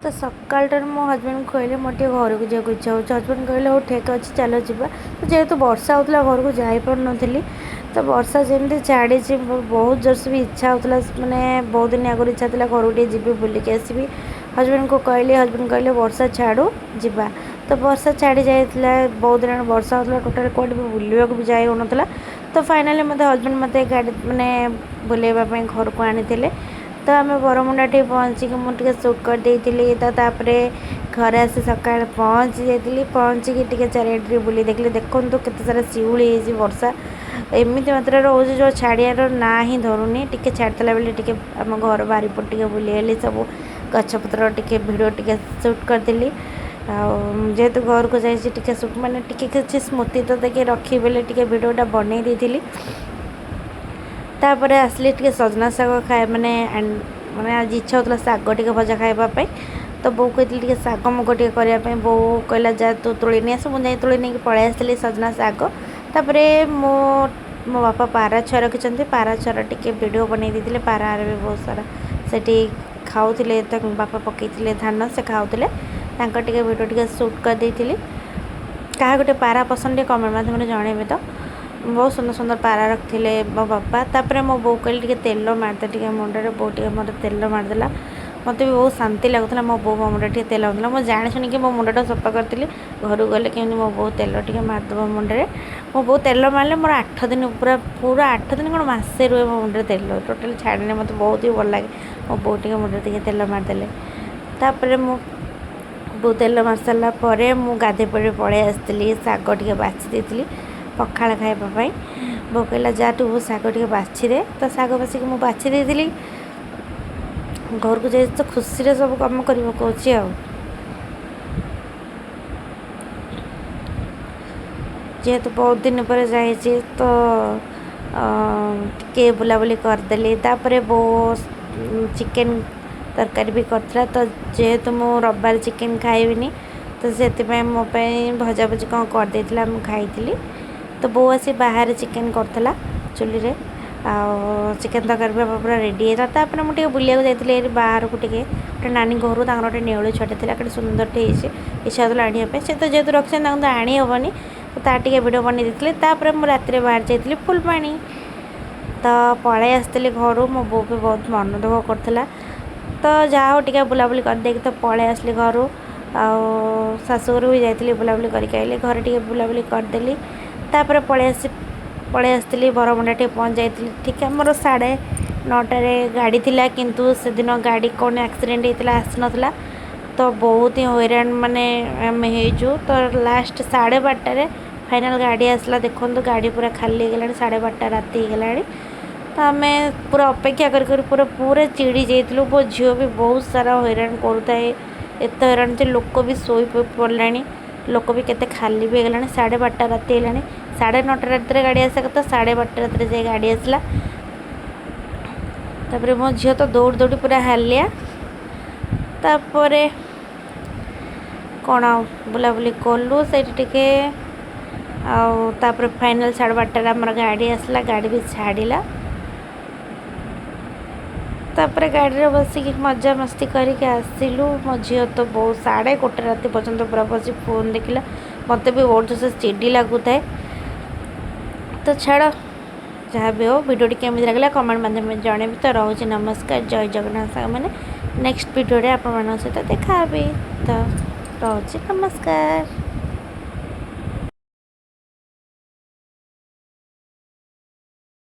ତ ସକାଳଟାରୁ ମୋ ହଜବେଣ୍ଡକୁ କହିଲି, ମୋର ଟିକେ ଘରକୁ ଯିବାକୁ ଇଚ୍ଛା ହେଉଛି। ହଜବେଣ୍ଡ କହିଲେ, ହଉ ଠିକ୍ ଅଛି, ଚାଲ ଯିବା। ତ ଯେହେତୁ ବର୍ଷା ହେଉଥିଲା, ଘରକୁ ଯାଇପାରୁନଥିଲି। ତ ବର୍ଷା ଯେମିତି ଛାଡ଼ିଛି, ବହୁତ ଜୋରସେ ବି ଇଚ୍ଛା ହେଉଥିଲା, ମାନେ ବହୁତ ଦିନ ଆଗରୁ ଇଚ୍ଛା ଥିଲା ଘରକୁ ଟିକେ ଯିବି, ବୁଲିକି ଆସିବି। ହଜବେଣ୍ଡକୁ କହିଲି, ହଜବେଣ୍ଡ କହିଲେ ବର୍ଷା ଛାଡ଼ୁ, ଯିବା। ତ ବର୍ଷା ଛାଡ଼ି ଯାଇଥିଲା। ବହୁତ ଦିନ ବର୍ଷା ହେଉଥିଲା, ଟୋଟାଲି କୁଆଡ଼େ ବି ବୁଲିବାକୁ ବି ଯାଇ ହେଉନଥିଲା। ତ ଫାଇନାଲି ମୋତେ ହଜବେଣ୍ଡ ମୋତେ ଗାଡ଼ି ମାନେ ବୁଲେଇବା ପାଇଁ ଘରକୁ ଆଣିଥିଲେ। ତ ଆମେ ବରମୁଣ୍ଡା ଟିକେ ପହଞ୍ଚିକି ମୁଁ ଟିକେ ସୁଟ୍ କରିଦେଇଥିଲି। ତ ତାପରେ ଘରେ ଆସି ସକାଳେ ପହଞ୍ଚି ଯାଇଥିଲି। ପହଞ୍ଚିକି ଟିକେ ଚାରିଆଡ଼େ ଟିକେ ବୁଲି ଦେଖିଲି। ଦେଖନ୍ତୁ କେତେ ସାରା ଶିଉଳି ହେଇଛି। ବର୍ଷା ଏମିତି ମାତ୍ରାରେ ହେଉଛି ଯେଉଁ ଛାଡ଼ିବାର ନାଁ ହିଁ ଧରୁନି। ଟିକେ ଛାଡ଼ିଥିଲା ବେଳେ ଟିକେ ଆମ ଘର ବାରିପଟ ଟିକେ ବୁଲିଗଲି, ସବୁ ଗଛପତ୍ର ଟିକେ ଭିଡ଼ିଓ ଟିକେ ସୁଟ୍ କରିଦେଲି। ଆଉ ଯେହେତୁ ଘରକୁ ଯାଇଛି, ଟିକେ ମାନେ ଟିକେ କିଛି ସ୍ମୃତି ତ ଟିକେ ରଖିବି ବୋଲି ଟିକେ ଭିଡ଼ିଓଟା ବନେଇ ଦେଇଥିଲି। ତାପରେ ଆସିଲି ଟିକେ ସଜନା ଶାଗ ଖାଏ, ମାନେ ଆଜି ଇଚ୍ଛା ହେଉଥିଲା ଶାଗ ଟିକେ ଭଜା ଖାଇବା ପାଇଁ। ତ ବୋଉ କହିଥିଲି ଟିକେ ଶାଗ ମୁଗ ଟିକେ କରିବା ପାଇଁ। ବୋଉ କହିଲା, ଯା ତୁ ତୋଳି ନେଇ ଆସ। ମୁଁ ଯାଇ ତୋଳି ନେଇକି ପଳେଇ ଆସିଥିଲି ସଜନା ଶାଗ। ତାପରେ ମୁଁ ମୋ ବାପା ପାରା ଛୁଆ ରଖିଛନ୍ତି, ପାରା ଛୁଆର ଟିକେ ଭିଡ଼ିଓ ବନେଇ ଦେଇଥିଲେ। ପାରାରେ ବି ବହୁତ ସାରା ସେଠି ଖାଉଥିଲେ, ତାଙ୍କ ବାପା ପକେଇଥିଲେ ଧାନ, ସେ ଖାଉଥିଲେ। ତାଙ୍କ ଟିକେ ଭିଡ଼ିଓ ଟିକେ ସୁଟ୍ କରିଦେଇଥିଲି। କାହା ଗୋଟେ ପାରା ପସନ୍ଦ, ଟିକେ କମେଣ୍ଟ ମାଧ୍ୟମରେ ଜଣେଇବେ। ତ ବହୁତ ସୁନ୍ଦର ସୁନ୍ଦର ପାରା ରଖିଥିଲେ ମୋ ବାପା। ତାପରେ ମୋ ବୋଉ କହିଲେ, ଟିକେ ତେଲ ମାରିଦେ ଟିକେ ମୁଣ୍ଡରେ। ବୋଉ ଟିକେ ମୋର ତେଲ ମାରିଦେଲା। ମୋତେ ବି ବହୁତ ଶାନ୍ତି ଲାଗୁଥିଲା। ମୋ ବୋଉ ମୋ ମୁଣ୍ଡରେ ଟିକେ ତେଲ ମାରିଦେଲା। ମୁଁ ଜାଣି ଶୁଣିକି ମୋ ମୁଣ୍ଡଟା ସଫା କରିଥିଲି, ଘରକୁ ଗଲେ କେମିତି ମୋ ବୋଉ ତେଲ ଟିକେ ମାରିଦେବ ମୁଣ୍ଡରେ। ମୋ ବୋଉ ତେଲ ମାରିଲେ ମୋର 8 ଦିନ ପୁରା ପୁରା, 8 ଦିନ କ'ଣ, ମାସେ ରୁହେ ମୋ ମୁଣ୍ଡରେ ତେଲ, ଟୋଟାଲି ଛାଡ଼େନି। ମୋତେ ବହୁତ ହି ଭଲ ଲାଗେ ମୋ ବୋଉ ଟିକେ ମୁଣ୍ଡରେ ଟିକେ ତେଲ ମାରିଦେଲେ। ତାପରେ ମୁଁ ବୋଉ ତେଲ ମାରି ସାରିଲା ପରେ ମୁଁ ଗାଧୋଇ ପଡ଼ି ପଳେଇ ଆସିଥିଲି। ଶାଗ ଟିକେ ବାଛି ଦେଇଥିଲି ପଖାଳ ଖାଇବା ପାଇଁ। ବୋଉ କହିଲା, ଯା ତୁ ଶାଗ ଟିକେ ବାଛିଦେ। ତ ଶାଗ ବସିକି ମୁଁ ବାଛି ଦେଇଥିଲି। ଘରକୁ ଯାଇ ତ ଖୁସିରେ ସବୁ କାମ କରି ପକାଉଛି। ଆଉ ଯେହେତୁ ବହୁତ ଦିନ ପରେ ଯାଇଛି, ତ ଟିକେ ବୁଲାବୁଲି କରିଦେଲି। ତାପରେ ବୋଉ ଚିକେନ୍ ତରକାରୀ ବି କରିଥିଲା। ତ ଯେହେତୁ ମୁଁ ରବିବାର ଚିକେନ୍ ଖାଇବିନି, ତ ସେଥିପାଇଁ ମୋ ପାଇଁ ଭଜାଭଜି କ'ଣ କରିଦେଇଥିଲା, ମୁଁ ଖାଇଥିଲି। ତ ବୋଉ ଆସି ବାହାରେ ଚିକେନ୍ କରୁଥିଲା ଚୁଲିରେ, ଆଉ ଚିକେନ୍ ତରକାରୀ ବି ପୁରା ରେଡ଼ି ହେଇଥିଲା। ତାପରେ ମୁଁ ଟିକେ ବୁଲିବାକୁ ଯାଇଥିଲି ଏଠି ବାହାରକୁ ଟିକେ, ଗୋଟେ ନାନୀ ଘରୁ। ତାଙ୍କର ଗୋଟେ ନେଉଳ ଛୁଆଟେ ଥିଲା, କେତେ ସୁନ୍ଦରଟେ ହେଇଛି, ଇଚ୍ଛା ହେଉଥିଲା ଆଣିବା ପାଇଁ। ସେ ତ ଯେହେତୁ ରଖିଛନ୍ତି, ତାଙ୍କୁ ତ ଆଣି ହେବନି। ତ ତାର ଟିକେ ଭିଡ଼ିଓ ବନେଇ ଦେଇଥିଲି। ତାପରେ ମୁଁ ରାତିରେ ବାହାରି ଯାଇଥିଲି ଫୁଲବାଣୀ। ତ ପଳେଇ ଆସିଥିଲି ଘରୁ। ମୋ ବୋଉ ବି ବହୁତ ମନ ଦୁଃଖ କରୁଥିଲା। ତ ଯାହା ହଉ, ଟିକେ ବୁଲାବୁଲି କରିଦେଇକି ତ ପଳେଇ ଆସିଲି ଘରୁ। ଆଉ ଶାଶୁଘରୁ ବି ଯାଇଥିଲି, ବୁଲାବୁଲି କରିକି ଆଇଲି। ଘରେ ଟିକେ ବୁଲାବୁଲି କରିଦେଲି। ତାପରେ ପଳେଇ ଆସିଥିଲି, ବରମୁଣ୍ଡା ଟିକେ ପହଞ୍ଚି ଯାଇଥିଲି। ଠିକ୍ ଆମର 9:30ରେ ଗାଡ଼ି ଥିଲା, କିନ୍ତୁ ସେଦିନ ଗାଡ଼ି କ'ଣ ଆକ୍ସିଡେଣ୍ଟ ହେଇଥିଲା, ଆସିନଥିଲା। ତ ବହୁତ ହିଁ ହଇରାଣ ମାନେ ଆମେ ହେଇଛୁ। ତ ଲାଷ୍ଟ 12:30ରେ ଫାଇନାଲ୍ ଗାଡ଼ି ଆସିଲା। ଦେଖନ୍ତୁ, ଗାଡ଼ି ପୁରା ଖାଲି ହେଇଗଲାଣି, 12:30 ରାତି ହେଇଗଲାଣି। ତ ଆମେ ପୁରା ଅପେକ୍ଷା କରି କରି ପୁରା ପୁରା ଚିଡ଼ି ଯାଇଥିଲୁ। ମୋ ଝିଅ ବି ବହୁତ ସାରା ହଇରାଣ କରୁଥାଏ। ଏତେ ହଇରାଣ ଯେ ଲୋକ ବି ଶୋଇ ପଡ଼ିଲାଣି, ଲୋକ ବି କେତେ ଖାଲି ବି ହେଇଗଲାଣି। 12:30 ରାତି ହେଲାଣି। 9:30 ରାତିରେ ଗାଡ଼ି ଆସିବା କଥା, 12:30 ରାତିରେ ଯାଇ ଗାଡ଼ି ଆସିଲା। ତାପରେ ମୋ ଝିଅ ତ ଦୌଡ଼ି ଦୌଡ଼ି ପୁରା ହାଲିଆ। ତାପରେ କ'ଣ ଆଉ ବୁଲାବୁଲି କଲୁ ସେଇଠି ଟିକେ। ଆଉ ତାପରେ ଫାଇନାଲ୍ 12:30ରେ ଆମର ଗାଡ଼ି ଆସିଲା, ଗାଡ଼ି ବି ଛାଡ଼ିଲା। ତାପରେ ଗାଡ଼ିରେ ବସିକି ମଜାମସ୍ତି କରିକି ଆସିଲୁ। ମୋ ଝିଅ ତ ବହୁତ 1:30 ରାତି ପର୍ଯ୍ୟନ୍ତ ପୁରା ବସି ଫୋନ୍ ଦେଖିଲା। ମୋତେ ବି ବହୁତ ଜୋରସେ ଚିଡ଼ି ଲାଗୁଥାଏ। ତ ଛାଡ଼, ଯାହା ବି ହଉ, ଭିଡ଼ିଓଟି କେମିତି ଲାଗିଲା କମେଣ୍ଟ ମାଧ୍ୟମରେ ଜଣେଇବି। ତ ରହୁଛି, ନମସ୍କାର, ଜୟ ଜଗନ୍ନାଥ ସାଙ୍ଗମାନେ। ନେକ୍ସଟ ଭିଡ଼ିଓରେ ଆପଣମାନଙ୍କ ସହିତ ଦେଖା ହେବି। ତ ରହୁଛି, ନମସ୍କାର।